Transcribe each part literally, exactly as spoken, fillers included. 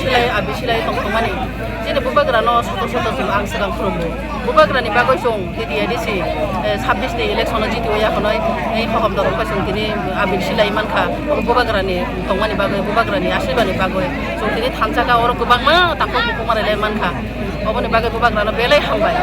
Silai, abi silai tongthokmani. Chini bubagrano soto soto chwng ang swkang khulumgo. Bubagrani bagwi chwng T T A D C, eh, sabbish ni election o jiti oya hwnwi, eh, hohom dorong khe chwng tini abi silai mankha. Bubagrani tongmani bagwi, bubagrani asirwani bagwi chwng tini thansa kha, oro kwbangma takhuk bukhuk manwi lai mankha. Oboni bagwi bubagrano belai hambai.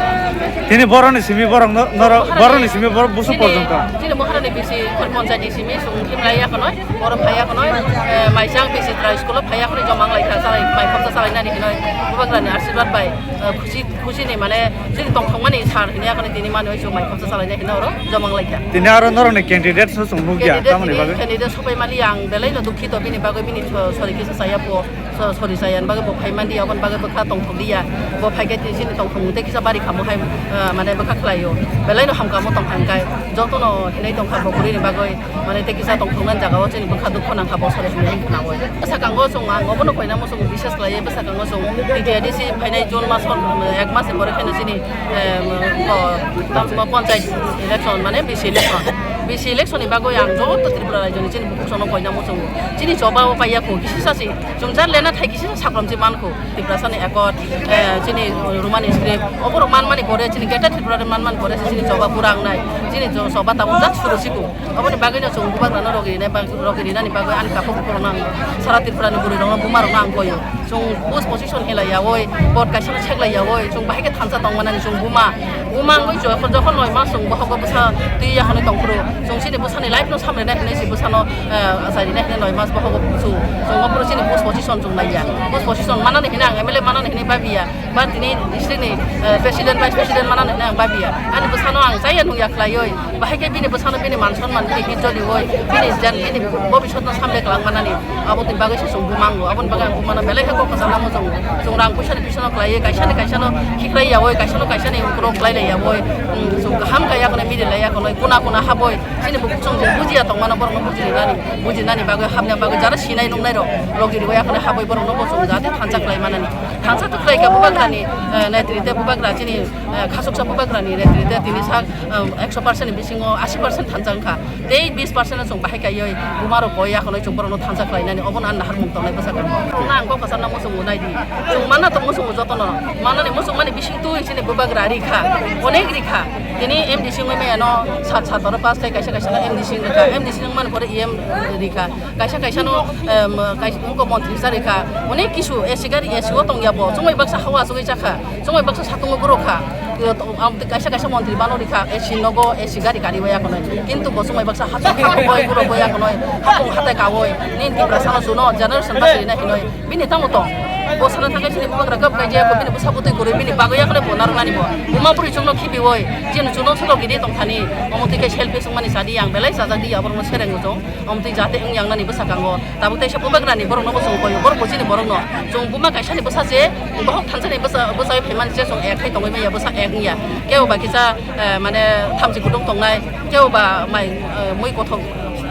Tini boroni simi borok no-, norok, boroni simi borok busu porjonto. Chini Maharani bisi khor ponchayat ni simi chwng thim lai ya hwnwi. Oro phaiya khwnwi, eh, maisang bisi trai school o phaiya khwnwi jomang lai kha, salai, mai khopsa salai nani hinwi bubagrani asirwad bai, eh, khusi, khusi ni mane chini tongthokmani sar hini akhwnwi tini mani oisu mai khopsa salai nai hinwi oro jomang lai kha. Tini aro norok ni candidate so chwng nukya, candidate tamoni bagwi? Candidate sopai mali ang belai no dukhito bini bagwi bini so-, sori kisa saya po. So, sorry, saya bagwi bo phai mandi, aboni bagwi bwkha tongthok liya. Bo phai khe tini chini tongthok mung tei kisa bari kha mo hai, ah, mane bwkha khlaio. Belai no hamkha mo tong thang kai. Joto no hinai tong kha bo bwrwi ni bagwi, mane tei kisa tongthok nani jaga o chini bwkha dukho nang kha bo sorry hinai khna oi. Bwsa kango chwng ang obo no koina mo chwng bisas khlai, bwsa kango chwng T T A D C phainai June mas on, ek mas ni pore khe no chini, eh, mo, mo, mo ponchayat election mane B C election. B C election ni bagwi ang joto Tripura rajyo ni chini bukhuk sono koina mo chwng. Chini choba o paiya kho kisi sasi. Chwng jar lena thai kisa sakrom se man kho, Tiprasani accord, eh, chini Roman script, oborok man mani pore, chini Greater Tripura man mani pore, chini choba pura wngnai, chini cho-, choba tabuk jak suru siko. Oboni bagwi no chwng bubagrano rogi rinai bag-, rogi rinani bagwi ani takhuk bukhuk rokno ang, sara Tripura ni bwrwi rokno buma rokno ang koyo. Chwng post position hilai ya oi, vote kaisa no seklai ya oi, chwng bahai khe thansa tong manani chwng buma. Buma wngwi jokhon, jokhon noi mas chwng bohogo bwsa twi ya hwnwi tong phuru, chwng chini bwsani life no samrwnai hwnwi se bwsano, eh, achai rinai hwnwi noi mas bohogo chwng, chwng o phuru chini post position chwng nai ya. Post position manani hwnwi ang M L A manani hwnwi babi ya. Ba tini district ni, eh, president, vice president manani hwnwi ang babi ya. Ani bwsano ang chaya nung ya khlaiwi. Bahai khe bini bwsano bini man sonman bini hit joli oi. Bini jan bini bobiswt no samrwnai kwlang manani. Abo twi bagwi se chwng bumango. Aboni bagwi ang bumano belai khe kok kwcham lama chwng. Chwng rang puisa ni bisingo khlaiwi kaisa ni kaisa no khiklai ya oi, kaisa no kaisa ni ukulok khlai lai ya oi. Hmm, chwng kaham kaya khwnwi miri lai ya khwnwi kuna kuna haboi. Chini bukhuk chwng je bujiya tong mano borok no bujinani, bujinani bagwi hapna bagwi jara sinai nuknai rok logi riwi ya khwnwi haboi borok no bo chwng jate thansa khlai manani. Thansa khlai kha bubagrani, eh, netrite bubagra chini, eh, khasuksa bubagrani netrite tini sak, eh, ekso percent ni bisingo asi percent thansa wngkha. Tei bis percent no chwng bahai kaiwi buma rok koi ya khwnwi chwng borok no thansa khlai nani obo no ang nahar mung tongnai bwsa kha. Na ang kok kwcham na muchungo nai di. Chwng manna tong muchungo joto no. Manani muchung mani bising twi chini bubagra ri kha. Onek ri kha. Tini M D C wngwi maya no sat sat oro pass khai kaisa kaisa no M D C wngwi kha. M D C wngmani pore E M ri kha. Kaisa kaisa no, em, kaisa wngkha montri cha ri kha. Onek kisu A C gari A C o tong ya bo. Chwngwi baksa hawa chwngwi cha kha. Chwngwi baksa satungo guro kha. Kaisa kaisa montri bano rikha, A C nogo, A C gari kariwi akonoi. Kintu bo chwngwi baksa hachuk hapung bai guro bai akonoi, hapung hatai kawi. Nini Tiprasa no chuno generation ta sirina hinoi. Bini tamo tong. Bo sana thangkai chini bubagra kap kai je, bini bwsa butwi kwrwi, bini bagwi akonoi bo narwknani bo. Buma bwrwi chwngno khibiwi, chini chuno solo gidi tongthani. Omo twi khe selfie swngmani sadi ang belai chajak di, aborokno sereng muchung. Omtwi jate wng yang nani bwsa kango. Tabuk teisa bubagrani borokno bo chwng koyo. Borok bo chini borokno. Chwng buma kaisani bwsa se, bohok thansani bwsa, bwsawi phaimani se chwng ek khai tongwi manya, bwsa ek wngya. Kebo ba kisa, eh, mane thamchi kutung tongnai, kebo ba mai, eh, mui kothok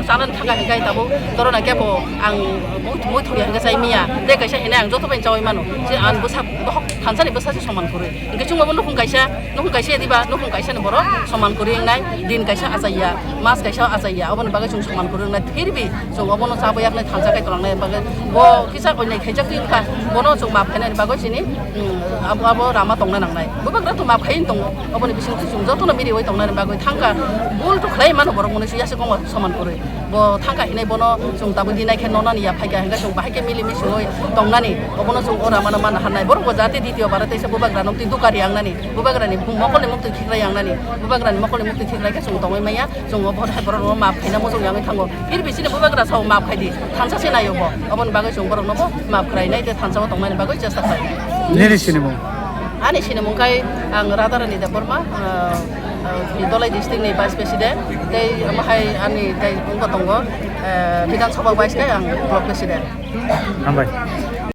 chanani thangkha hinkhai tabuk dorona kebo ang mui, mui thurya hinkhai chai manya. Tei kaisa hinai ang joto bai chawi mano. Se ang bwsa, bohok thansani bwsa se soman kwrwi. Hingke chwng obo nukhung kaisa, nukhung kaisa ya diba, nukhung kaisa ni borok soman kwrwi wngnai, din kaisa achaiya, mas kaisa achaiya, oboni bagwi chwng soman kwrwi wngnai, phirbi chwng obono chabwi yaknai thansa khai tonglangnai bagwi bo kisa onnyai khaijak twi wngkha, bono chwng map khainani bagwi chini, mm, abo, abo rama tongna nangnai. Bubagra to map khai tongo, oboni bisingtwi chwng jotono miriwi tongnani bagwi thangkha, bul to khlai mano borok mwnwi swi yase kongo soman kwrwi. Bo thangkha hinai bono chwng tabuk dinai khe nonani ya phaikha hinkhai chwng bahai khe mili misi oi tongnani obono chwng ora mano mana hannai borok bo jati ditiyo bara teisa bubagra no twi duka ri yangnani bubagra ni mokol ni muktwi khiklai yangnani bubagra ni mokol ni muktwi khiklai khe chwng tongwi manya chwng obo hai borok no map khaina muchung yangwi thango phir bisini bubagra sao map khai di thansa se nayo bo oboni bagwi chwng borok no bo map khlai nai tei thansa o tongnani bagwi chesta khlai nini sinimung. Ani sinimung khai ang Radharani Debbarma, ah, ah, Dolai district ni vice president, tei omo hai ani tei wngkha tongo, eh, Bidhan Sabha vice tei ang block president. Hambai.